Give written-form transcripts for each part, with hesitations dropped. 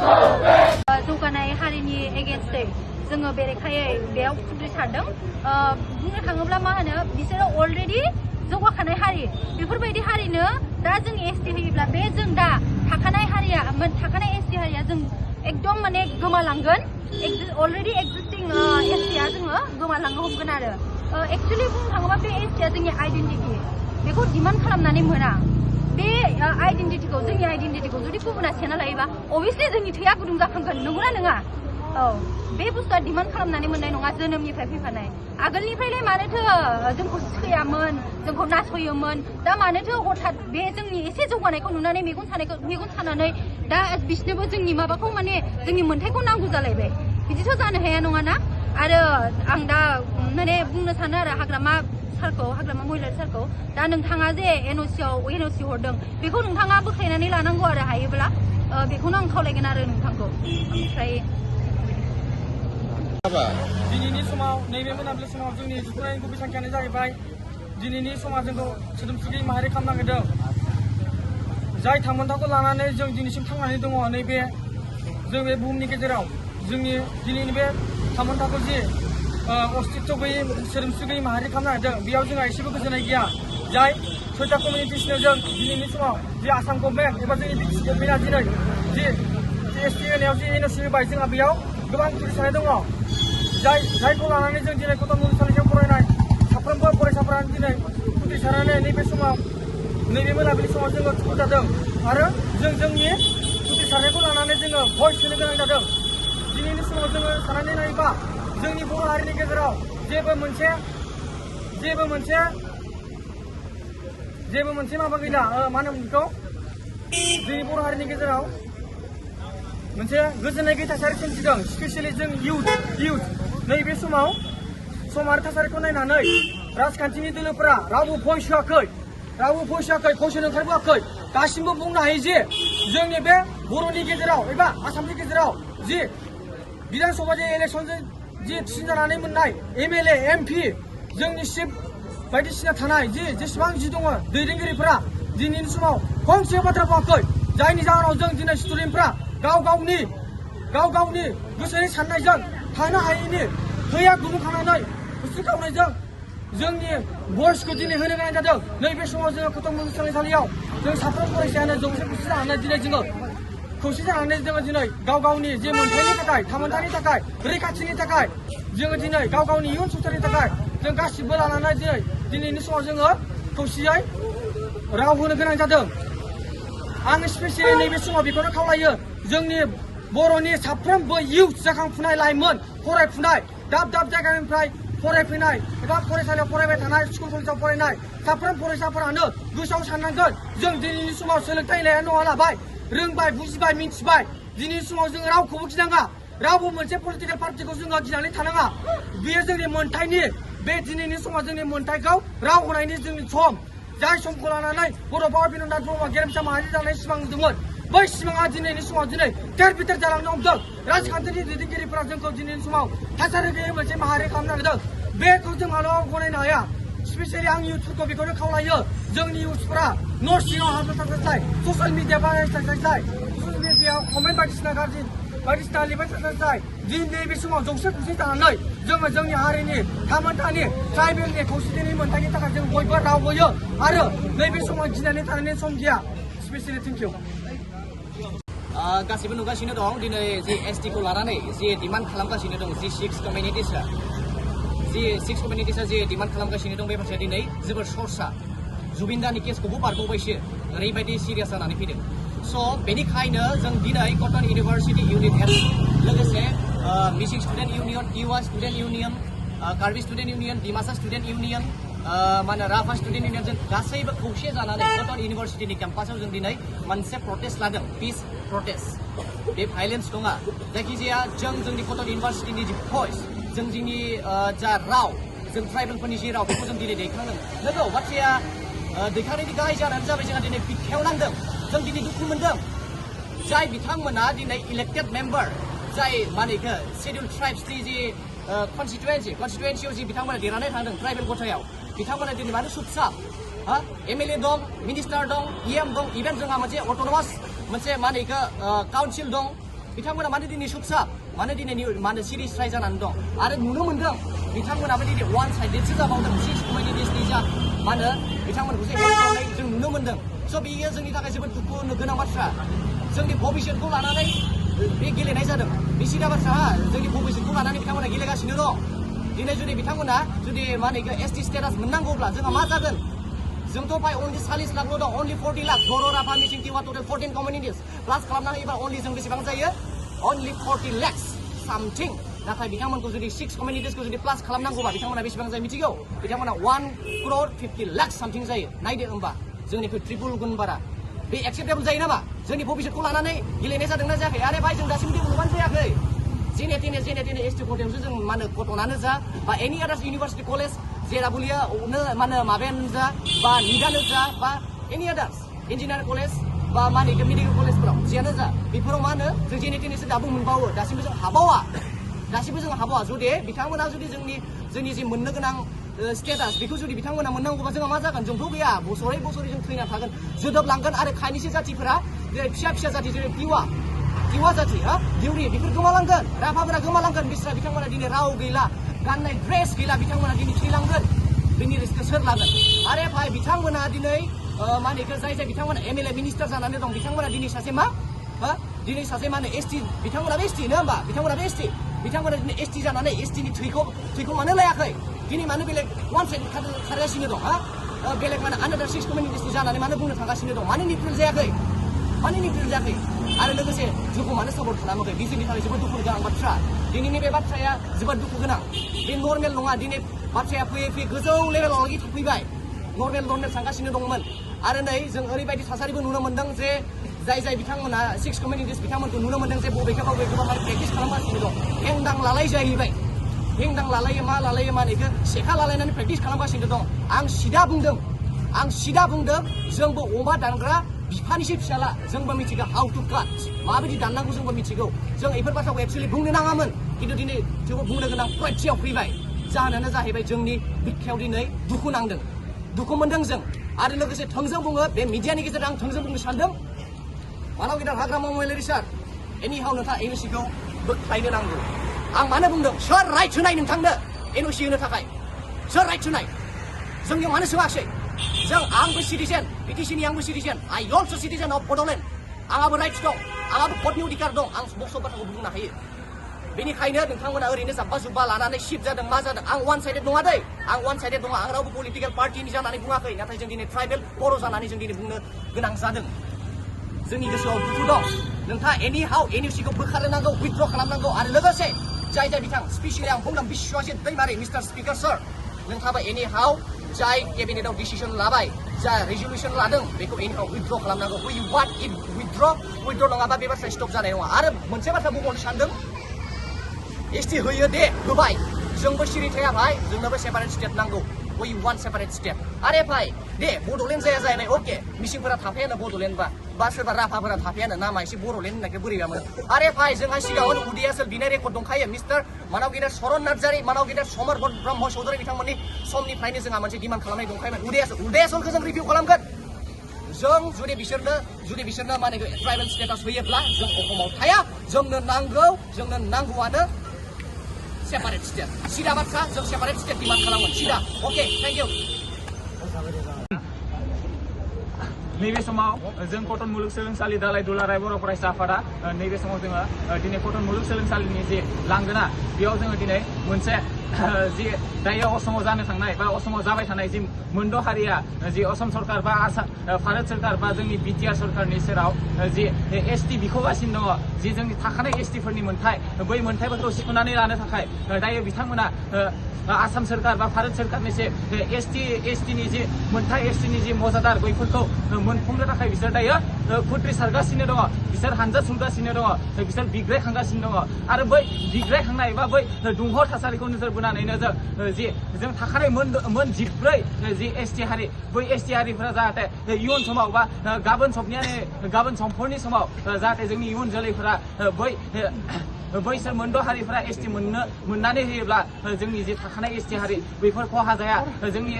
जौगानाय हारिनि एगेन्स्टै जोङो बेरेखायै बेयाव खुद्रिसारदों। बुंनो थाङोब्ला मा होनो बिसोरो अलरेडि जौगाखानाय हारि बेफोरबायदि हारिनो दा जों एसटि होयोब्ला बे जों दा थाखानाय हारिया थाखानाय एसटि हारिया जों एकदम माने गोमालांगोन। अलरेडि एक्जिस्टिं एसटिया जोङो गोमालांनो हमगोन आरो एक्चुअलि बुंनो थाङोब्ला बे एसटिया जोंनि आइडेन्टिटि बेखौ डिमान्ड खालामनानै मोना। बे आइडेन्टिटिखौ जोंनि आइडेन्टिटिखौ जुदि गुबुना सेना लायोबा अभियसलि जोंनि थैया गुदुं जाखांगोन, नंगौना नङा? औ बे बुस्थुआ डिमान्ड खालामनानै मोननाय नङा, जोनोमनिफ्राय फैफानाय। आगोलनिफ्रायलाय मानोथो जोंखौ सैयामोन, जोंखौ नासयोमोन, दा मानोथो हठात बे जोंनि एसे जौगानायखौ नुनानै मेगन सानानै दा बिसोरनोबो जोंनि माबाखौ माने जोंनि मोन्थायखौ नांगौ जालायबाय? बिदिथ' जानो हाया नङाना? आरो आं दा माने बुंनो सानो आरो हाग्रामा महिलारि सारखौ दा नोंथाङा जे एनअसि हरदों बेखौ नोंथाङा बोख्लायनानै लानांगौ आरो हायोब्ला बेखौनो आं खावलायगोन आरो नोंथांखौ। ओमफ्राय दिनैनि समाव नैबे मोनाबिलि समाव जोंनि जुथायनि गुबै थांखियानो जाहैबाय दिनैनि समा जोंखौ सोदोमस्रि माहारि खालामनो नागिरदों। जाय थामोनथाखौ लानानै जों दिनैसिम थांनानै दङ नैबे जों बे बुहुमनि गेजेराव जोंनि दिनैनि बे थामोनथाखौ जि अस्तित्व गैयै सोदोमस्रि गैयै माहारि खालामनो नागिरदों बेयाव जोंहा एसेबो गोजोननाय गैया। जाय सयथा कमिउनिटिसनो जों दिनैनि समाव जि आसाम गभर्नमेन्ट एबा जोंनि बि टि सि गभर्नमेन्टआ दिनै जि एसटि होनायाव जि एनअसि होबाय जोंहा बेयाव गोबां खुद्रिसारनाय दङ। जायखौ लानानै जों दिनै कटन मुलुगसोलोंसालियाव फरायनाय साफ्रोमबो फरायसाफोरानो दिनै खुद्रिसारनानै नैबे समाव नैबे मोनाबिलि समाव जोङो थुबुर जादों आरो जों जोंनि खुद्रिसारनायखौ लानानै जोङो भइस होनो गोनां जादों। दिनैनि समाव जोङो साननानै नायोबा जोंनि बर' हारिनि गेजेराव जेबो मोनसे माबा गैला, मा होनो बेखौ जोंनि बर' हारिनि गेजेराव मोनसे गोजोननाय गैयै थासारि सोमजिदों। स्पेसियेलि जों इउथ नैबे समाव सम आरो थासारिखौ नायनानै राजखान्थिनि दोलोफोरा रावबो भइस होआखै, भइस होनो ओंखारबोआखै। दासिमबो बुंनो हायो जे जोंनि बे बर'नि गेजेराव एबा आसामनि गेजेराव जि बिधान सभा जे इलेक्सनजों जि थिसनजानानै मोननाय एमएलए एमपि जोंनि चिफ बायदिसिना थानाय जेसेबां जि दङ दैदेनगिरिफोरा दिनैनि समाव फंसे बाथ्रा बुङाखै। जायनि जाहोनाव जों दिनै स्टुडेन्टफ्रा गाव गावनि गोसोनि साननायजों थानो हायैनि थैया गुदुंखांनानै होस्रिखावनायजों जोंनि भइसखौ दिनै होनो गोनां जादों। नैबे समाव जोङो कटन मुलुगसोलोंसालियाव जों साफ्रोम फरायसायानो जौसे खौसे जानानै दिनै जोङो खौसे जानानै जोङो दिनै गाव गावनि जे मोन्थायनि थाखाय थामोनथानि थाखाय रैखाथिनि थाखाय जोङो दिनै गाव गावनि इयुन संसारनि थाखाय जों गासिबो लानानै दिनैनि समाव जोङो खौसेयै राव होनो गोनां जादों। आं स्पेसियेलि नैबे समाव बेखौनो खावलायो जोंनि बर'नि साफ्रोमबो इयुथ जाखांफुनाय लाइमोन फरायफुनाय दाब जायगानिफ्राय फरायफैनाय एबा फरायसालियाव फरायबाय थानाय स्कुल कलेजाव फरायनाय साफ्रोम फरायसाफोरानो गोसोआव साननांगोन जों दिनैनि समाव सोलोंथाइ लाया नङा लाबाय, रोंबाय, बुजिबाय, मिथिबाय। दिनैनि समाव जोङो रावखौबो गिनाङा, रावबो मोनसे पलिटिकेल पार्टिखौ जोङो गिनानै थानाङा। बेयो जोंनि मोन्थायनि बे दिनैनि समाव जोंनि मोन्थायखौ राव होनायनि जोंनि सम। जाय समखौ लानानै बड'फा उपेन्द्रनाथ ब्रह्मआ गेरेमसा माहारि जानाय सिमां नुदोंमोन बै सिमाङा दिनैनि समाव थेर बिथेर जालांनो हमदों। राजखान्थिनि दैदेनगिरिफोरा जोंखौ दिनैनि समाव थासारि गैयै मोनसे माहारि खालामनो नागिरदों। बेखौ जों मालाबाबो गनायनो हाया। स्पेसियेलि आं इउथफोरखौ बेखौनो खावलायो जोंनि इउथफोरा न' सिङाव हाबनानै ससियेल मिडिया बाहायस्लायस्लाय ससियेल मिडियायाव कमेन्ट बायदिसिना लिरबाय थास्लायस्लाय दिनै बे समाव जौसे खौसे जानानै जोङो जोंनि हारिनि थामोनथानि ट्राइबेलनि खौसेथिनि मोन्थायनि थाखाय जों बयबो राव होयो आरो नैबे समाव गिनानै थानायनि सम गैया। Specially thank you. गासिबो नुगासिनो दं दिनै जि एसटिखौ लानानै जि डिमान्ड खालामगासिनो दं जि सिक्स कमिउनिटिसआ जि डिमान्ड खालामगासिनो दं बे बाथ्राया दिनै जोबोर सर्सा। जुबिनदानि केसखौबो बारग'बायसो, ओरैबायदि सिरियास जानानै फैदों। स' बेनिखायनो जों दिनै कटन इउनिभार्सिटि इउनिट एफ लोगोसे Mising student union, Tiwa student union, Karbi student union, Dimasa student union, Rabha student union जों गासैबो खौसे जानानै कटन इउनिभार्सिटिनि केम्पासाव जों दिनै मोनसे प्रटेस्ट लादों, पिस प्रटेस्ट। बे भाइलेन्स नङा, जायखिजाया जोंनि कटन इउनिभार्सिटिनि जि भइस जोंनि जा राव जों ट्राइबेलफोरनि जि राव बेखौ जों दिनै दैखांदों। नंगौ बाथ्राया दैखांनायनि गाहाय जाहोनानो जाबाय जोंहा दिनै बिखायाव नांदों। जों दिनै दुखु मोनदों जाय बिथांमोना दिनै इलेक्टेड मेम्बार जाय मानेखो शेड्युल ट्राइब्सनि जि कनस्टिटुवेन्सियाव जि बिथांमोना देरनानै थांदों ट्राइबेल गथायाव बिथांमोना दिनै मानो सुबसाब एमएलए दं, मिनिस्टार दं, इएम दं, इभेन जोंहा मोनसे अट'नमास मोनसे काउन्सिल दं बिथांमोना मानो दिनै सुबसाब मानो दिनै मानो सिरिस ट्राइ जानानै दं आरो नुनो मोनदों बिथांमोनाबो दिनै वान साइडेडसो जाबावदों 6 कमिउनिटिसनि जा मा होनो बिथांमोनखौ जे हेल्प खालामनाय जों नुनो मोनदों स' बेयो जोंनि थाखाय जोबोद दुखु होनो गोनां बाथ्रा जोंनि भबिष्यतखौ लानानै बे गेलेनाय जादों बे सिदा बाथ्रा जोंनि भबिष्यतखौ लानानै बिथांमोना गेलेगासिनो दं दिनै जुदि बिथांमोना जुदि मा होनो एसटि स्टेटास मोननांगौब्ला जोंहा मा जागोन जोंथ' फाय अनलि 40 लाखल' दं अनलि 40 लाख बर' राभा मिसिं तिवा टटेल 14 कमिउनिटिस प्लास खालामना होयोबा अनलि जों बेसेबां जायो अनलि 40 lakhs सामथिं नाथाय बिथांमोनखौ जुदि 6 कमिउनिटिसखौ जुदि प्लास खालामनांगौबा बिथांमोना बेसेबां जायो मिथिगौ बिथांमोना 1 crore 50 lakhs सामथिं जायो नायदो होमबा जोंनिख्रुइ ट्रिपल गुन बारा बे एक्सेप्टेबल जायो नामा जोंनि भबिष्यतखौ लानानै गेलेनाय जादोंना जायाखै आरे भाई जों दासिमबो डेभेलपआनो जायाखै जेने तेने एसटि कटेयावसो जों मा होनो कटनानो जा बा एनि आदार्स इउनिभार्सिटि कलेज जेराबुलियानो मा होनो माबायानो जा बा निदानो जा बा एनि आदार्स इन्जिनियारिं कलेज बा मा होनो मेडिकेल कलेजफोराव जियानो जा बेफोराव मा होनो जों जेने तेनेसो दाबो मोनबावो दासिमबो जों हाबावा जुदि बिथांमोना जुदि जोंनि जे मोननो गोनां स्टेटास बेखौ जुदि बिथांमोना मोननांगौबा जोंहा मा जागोन जोंथ' गैया बोसोरै जों थैना थागोन जोदोबलांगोन आरो खायनैसो जाथिफोरा जेरै फिसा जाथि जेरै तिवा जाथि दिउरि बेफोर गोमालांगोन राभाफोरा गोमालांगोन बिस्रा बिथांमोना दिनै राव गैला गाननाय ड्रेस गैला बिथांमोना दिनै थैलांगोन बेनि रिस्कखौ सोर लागोन आरे भाई बिथांमोना दिनै मा होनो जाय बिथांमोना एमएलए मिनिस्टार जानानै दं बिथांमोना दिनै सासे मा दिनै सासे मा होनो एसटि बिथांमोनाबो एसटि नङा होमबा बिथांमोनाबो एसटि बिथांमोना दिनै एसटि जानानै एसटिनि थैखौ मानो लायाखै दिनै मानो बेलेग वान साइड खारगासिनो दं बेलेग माने आनादार 6 कमिउनिटिसनि जानानै मानो बुंनो थांगासिनो दं मानो निउट्रेल जायाखै आरो लोगोसे जोंखौ मानो सापर्ट खालामाखै बे जोंनि थाखाय जोबोद दुखु गोनां बाथ्रा दिनैनि बे बाथ्राया जोबोद दुखु गोनां बे नर्मेल नङा दिनै बाथ्राया फैयै गोजौ लेभेलावलागि थांफैबाय नर्मेल थांगासिनो दंमोन आरो नै जों ओरैबायदि थासारिबो नुनो मोनदों जे जाय बिथांमोना 6 कमिउनिटिस बिथांमोनखौ नुनो मोनदों जे बबेखौबा प्रेक्टिस खालामगासिनो दं हेंदां लालाय जाहैबाय हेंदां लालायो मा होनो सेखा लालायनानै प्रेक्टिस खालामगासिनो दं आं सिदा बुंदों जोंबो अमा दानग्रा बिफानिसो फिसाला जोंबो मिथिगौ हाउ टु काट माबायदि दाननांगौ जोंबो मिथिगौ जों बेफोर बाथ्राखौ एक्सुवेलि बुंनो नाङामोन खिन्थु दिनै जोंबो बुंनो गोनां पइन्टआव फैबाय जाहोनानो जाहैबाय जोंनि बिखायाव दिनै दुखु मोनदों जों आरो लोगोसे थोंजों बुङो बे मिडियानि गेजेरजों आं थोंजों बुंनो सानदों मानव गेदेर हाग्रामा महिलारि सार एनिहाव नोंथाङा एनअसिखौ बोख्लायनो नांगौ आं मानो बुंदों सोर राइट होनाय नोंथांनो एनअसि होनो थाखाय सोर राइट होनाय जोंनियाव मानो सोङाखै आंबो सिटिजेन बिटिसिनि आंबो citizen I also citizen of Bodoland आंहाबो राइट्स दं आंहाबो भटनि अधिकार दं आं बक्स बाथ्राखौ बुंनो हायो बेनिखायनो नोंथांमोना ओरैनो जाब्बा जुब्बा लानानै शिफ्ट जादों मा जादों आं वान साइडेड नङा दै आं वान साइडेड नङा आं रावबो पलिटिकेल पार्टिनि जानानै बुङाखै नाथाय जों दिनै ट्राइबेल बर' जानानै जों दिनै बुंनो गोनां जादों जोंनि गोसोआव दुखु दं नोंथाङा एनिहाव एनअसिखौ बोखारनो नांगौ उइथड्र खालामनांगौ आरो लोगोसे जाय बिथां स्पेसियेलि आं बुंदों बिश्वजित दैमारि मिस्टार स्पिकार सार नोंथाङाबो एनिहाव जाय केबिनेटआव डिसिसन लाबाय जा रेजलिउसन लादों बेखौ एनिहाव उइथड्र खालामनांगौ उइथड्र नङाबा बे बाथ्राया स्टप जानाय नङा आरो मोनसे बाथ्रा बुंबावनो सानदों एसटि होयो दे होबाय जोंबो सिरि थाया भाई जोंनोबो सेपारेट स्टेट नांगौ वी वान्ट सेपारेट स्टेट आरे भाई दे बड'लेण्ड जाहैबाय अके मिसिंफोरा थाफायानो बड'लेण्ड बा सोरबा राभाफोरा थाफायानो नामा एसे बड'लेण्ड होननायखौ बोरैबा मोनो आरे भाई जोंहा सिगाङावनो उदयासल बिनाय रेकर्ड दंखायो मिस्टार मानाव गेदेर सरन नार्जारि मानाव गेदेर समर ब्रह्म चौधुरि बिथांमोननि समनिफ्रायनो जोंहा मोनसे डिमान्ड खालामनाय दंखायोमोन उदयासलखौ जों रिभिउ खालामगोन जों जुदि बिसोरनो माने ट्राइबेल स्टेटास होयोब्ला जों अखमाव थाया जोंनो नांगौआनो सेपारेट स्टेट सिदा बाथ्रा जों सेपारेट स्टेट डिमान्ड खालामगोन सिदा अके थेंक इउ नैबे समाव जों कटन मुलुगसोलोंसालि दालाय दुलाराय बर' फरायसा आफादा नैबे समाव जोङो दिनै कटन मुलुगसोलोंसालिनि जे लांगोना बेयाव जोङो दिनै मोनसे जि दायो असमाव जानो थांनाय बा असमाव जाबाय थानाय जि मोनद' हारिया जि असम सरकार बा भारत सरकार बा जोंनि बिटिआर सरकारनि सेराव जि एसटि बिख'गासिनो दङ जि जोंनि थाखानाय एसटिफोरनि मोन्थाय बै मोन्थायफोरखौ सिख'नानै लानो थाखाय दायो बिथांमोना आसाम सरकार बा भारत सरकारनि जे एसटिनि जि मोन्थाय एसटिनि जि मजादार बैफोरखौ मोनफुंनो थाखाय बिसोर दायो खुद्रि सारगासिनो दङ बिसोर हानजा सुरगासिनो दङ बिसोर बिग्रायखांगासिनो दङ आरो बै बिग्रायखांनाय बा बै दुंहाव थासारिखौ नोजोर बोनानैनो जों थाखानाय मोन 14 जि एसटि हारि बै एसटि हारिफोरा जाहाथे इयुन समाव बा गाबोन समफोरनि समाव जाहाथे जोंनि इयुन जोलैफोरा बैसोर मोनद' हारिफोरा एसटि मोननानै होयोब्ला जोंनि जि थाखानाय एसटि हारि बैफोर खहा जाया जोंनि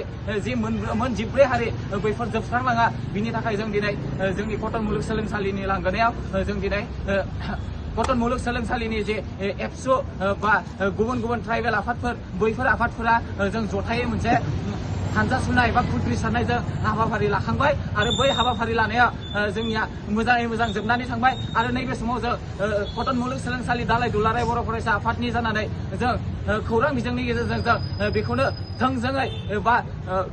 जि मोन 14 हारि बैफोर जोबस्रांलाङा बिनि थाखाय जों दिनै जोंनि कटन मुलुगसोलोंसालिनि लांगोनायाव जों दिनै कटन मुलुगसोलोंसालिनि जे एबसु बा गुबुन गुबुन ट्राइबेल आफादफोर बैफोर आफादफोरा जों जथायै मोनसे हानजा सुनाय बा खुद्रि सारनायजों हाबाफारि लाखांबाय आरो बै हाबाफारि लानाया जोंनिया मोजाङै मोजां जोबनानै थांबाय आरो नैबे समाव जों कटन मुलुगसोलोंसालि दालाय दुलाराय बर' फरायसा आफादनि जानानै जों खौरां बिजोंनि गेजेरजों जों बेखौनो थोंजोङै बा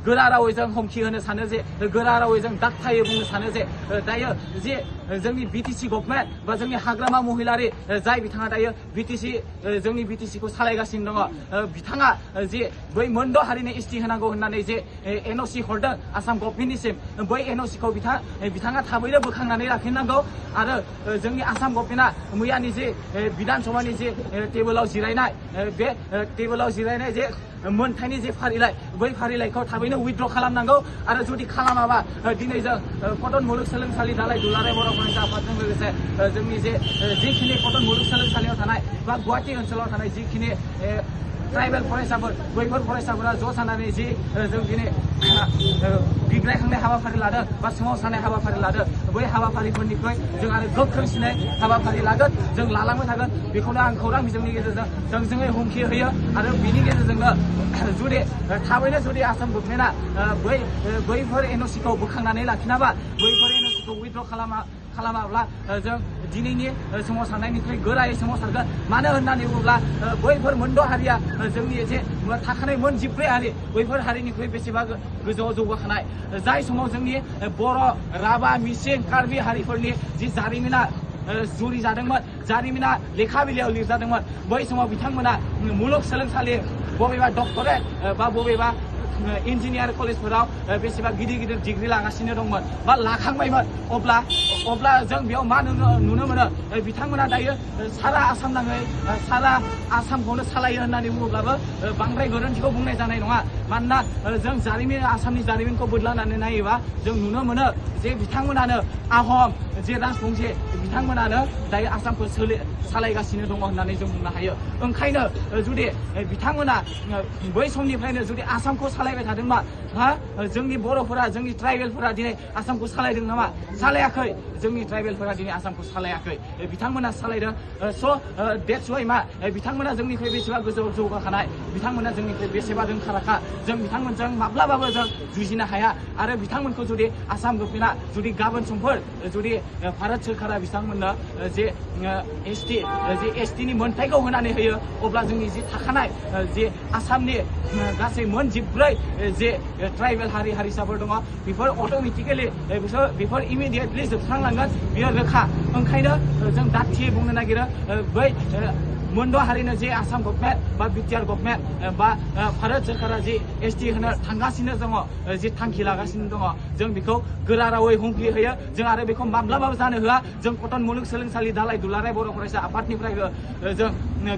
गोरा रावै जों हमखि होनो सानो जे गोरा रावै जों दागथायै बुंनो सानो जे दायो जे जोंनि बिटिसि गभर्नमेन्ट बा जोंनि हाग्रामा महिलारि जाय बिथाङा दायो जोंनि बिटिसिखौ सालायगासिनो दङ बिथाङा जे बै मोनद' हारिनि एसटि होनांगौ होननानै जे एनअसि हरदों आसाम गभर्नमेन्टनिसिम बै एनअसिखौ बिथाङा थाबैनो बोखांनानै लाखिनांगौ आरो जोंनि आसाम गभर्नमेन्टआ मैयानि जे बिधान सभानि जे टेबोलाव जिरायनाय बे टेबोलाव जिरायनाय जे मोनथायनि जे फारिलाइ बै फारिलाइखौ थाबैनो उइथड्र खालामनांगौ आरो जुदि खालामाबा दिनै जों कटन मुलुगसोलोंसालि दालाय दुलाराय बर' फरायसा आफादजों लोगोसे जोंनि जिखिनि कटन मुलुगसोलोंसालियाव थानाय बा गुवाहाटि ओनसोलाव थानाय जिखिनि ट्राइबेल फरायसाफोर बैफोर फरायसाफोरा ज' जानानै जि जों दिनै बिग्रायखांनाय हाबाफारि लादों बा सोमावसारनाय हाबाफारि लादों बै हाबाफारिफोरनिख्रुइ जों आरो गोख्रोंसिनै हाबाफारि लागोन जों लालांबाय थागोन बेखौनो आं खौरां बिजोंनि गेजेरजों थोंजोङै हुमखि होयो आरो बिनि गेजेरजोंनो जुदि थाबैनो जुदि आसाम गभर्नमेन्टआ बैफोर एनअसिखौ बोखांनानै लाखिनाबा बैफोर एनअसिखौ उइथड्र खालामाब्ला जों दिनैनि सोमावसारनायनिख्रुइ गोरायै सोमावसारगोन मानो होननानै बुङोब्ला बैफोर मोनद' हारिया जोंनि जे थाखानाय मोन 14 हारि बैफोर हारिनिख्रुइ बेसेबा गोजौआव जौगाखानाय जाय समाव जोंनि बर' राभा मिसिं कार्बि हारिफोरनि जि जारिमिना जुरि जादोंमोन जारिमिना लेखा बिलाइयाव लिरजादोंमोन बै समाव बिथांमोना मुलुगसोलोंसालि बबेबा डक्टरेट बा बबेबा इन्जिनियार कलेजफोराव बेसेबा गिदिर गिदिर डिग्री लागासिनो दंमोन बा लाखांबायमोन अब्ला जों बेयाव मा नुनो मोनो बिथांमोना दायो सारा आसाम नाङै सारा आसामखौनो सालायो होननानै बुङोब्लाबो बांद्राय गोरोन्थिखौ बुंनाय जानाय नङा मानोना जों आसामनि जारिमिनखौ बोदलानानै नायोबा जों नुनो मोनो जे बिथांमोनानो आहम जे राजबंसि बिथांमोनानो दायो आसामखौ सालायगासिनो दङ होननानै जों बुंनो हायो ओंखायनो जुदि बिथांमोना बै समनिफ्रायनो जुदि आसामखौ सालायबाय थादोंबा जोंनि बर'फोरा जोंनि ट्राइबेलफोरा दिनै आसामखौ सालायदों नामा सालायाखै जोंनि ट्राइबेलफोरा दिनै आसामखौ सालायाखै बिथांमोना सालायदों स' देट्स वाइ मा बिथांमोना जोंनिख्रुइ बेसेबा गोजौ जौगाखानाय बिथांमोना जोंनिख्रुइ बेसेबा रोंखा राखा जों बिथांमोनजों माब्लाबाबो जों जुजिनो हाया आरो बिथांमोनखौ जुदि आसाम गभर्नमेन्टआ जुदि गाबोन समफोर जुदि भारत सोरखारा बिथांमोननो जे एसटिनि मोनथायखौ होनानै होयो अब्ला जोंनि जि थाखानाय जे आसामनि गासै मोन 14 जे ट्राइबेल हारिसाफोर दङ बेफोर अट'मेटिकेलि बेफोर इमिडियेटलि जोबस्रांलांगोन बियो रोखा ओंखायनो जों दाथियै बुंनो नागिरो बै मोनद' हारिनो जे आसाम गभर्नमेन्ट बा बिटिआर गभर्नमेन्ट बा भारत सोरखारा जि एसटि होनो थांगासिनो दङ जि थांखि लागासिनो दङ जों बेखौ गोरा रावै हुमखि होयो जों आरो बेखौ माब्लाबाबो जानो होआ जों कटन मुलुगसोलोंसालि दालाय दुलाराय बर' फरायसा आफादनिफ्रायबो जों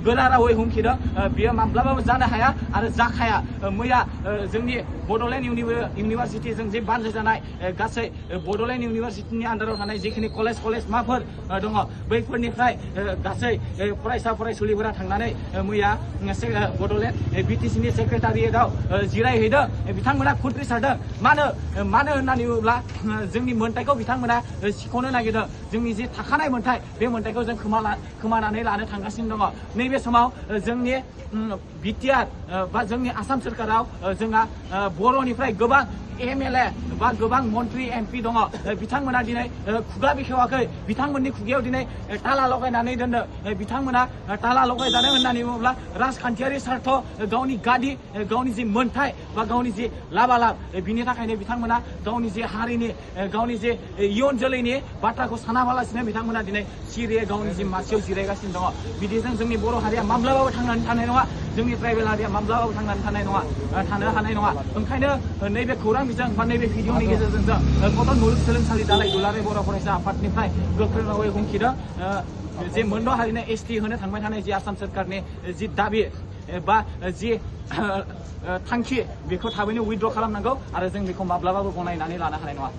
गोरा रावै हुमखिदों बियो माब्लाबाबो जानो हाया आरो जाखाया मैया जोंनि बड'लेण्ड इउनिभारसिटिजों जे बानजायजानाय गासै बड'लेण्ड इउनिभारसिटिनि आन्दाराव थानाय जिखिनि कलेज माफोर दङ बैफोरनिफ्राय गासै फरायसुलिफोरा थांनानै मैया बड'लेण्ड बिटिसिनि सेक्रेटारियेटआव जिरायहैदों बिथांमोना खुद्रि सारदों मानो होननानै बुङोब्ला जोंनि मोनथायखौ बिथांमोना सिख'नो नागिरदों जोंनि जे थाखानाय मोनथाय बे मोनथायखौ जों खोमानानै लानो थांगासिनो दङ नैबे समाव जोंनि बिटिआर बा जोंनि आसाम सोरखाराव जोंहा बर'निफ्राय गोबां एमएलए बा गोबां मन्त्रि एमपि दङ बिथांमोना दिनै खुगा बेखेवाखै बिथांमोननि खुगायाव दिनै ताला लगायनानै दोनदों बिथांमोना ताला लगायजादों होननानै बुङोब्ला राजखान्थियारि स्वार्थ गावनि गावनि जि मोनथाय बा गावनि जि लाबालाब बिनि थाखायनो बिथांमोना गावनि जे हारिनि गावनि जे इयुन जोलैनि बाथ्राखौ सानाबालासिनो बिथांमोना दिनै सिरियै गावनि जि मासियाव जिरायगासिनो दङ बिदिजों जोंनि बर' हारिया माब्लाबाबो थांनानै थानाय नङा जोंनि ट्राइबेल हारिया माब्लाबाबो थांनानै थानो हानाय नङा ओंखायनो नैबे खौरां बिजों बा नैबे भिडिअनि गेजेरजों जों कटन मुलुगसोलोंसालि दालाय दुलाराय बर' फरायसा आफादनिफ्राय गोख्रों रावै हुमखिदों जे मोनद' हारिनो एसटि होनो थांबाय थानाय जि आसाम सोरखारनि जि दाबि बा जि थांखि बेखौ थाबैनो उइथड्र खालामनांगौ आरो जों बेखौ माब्लाबाबो गनायनानै लानो हानाय नङा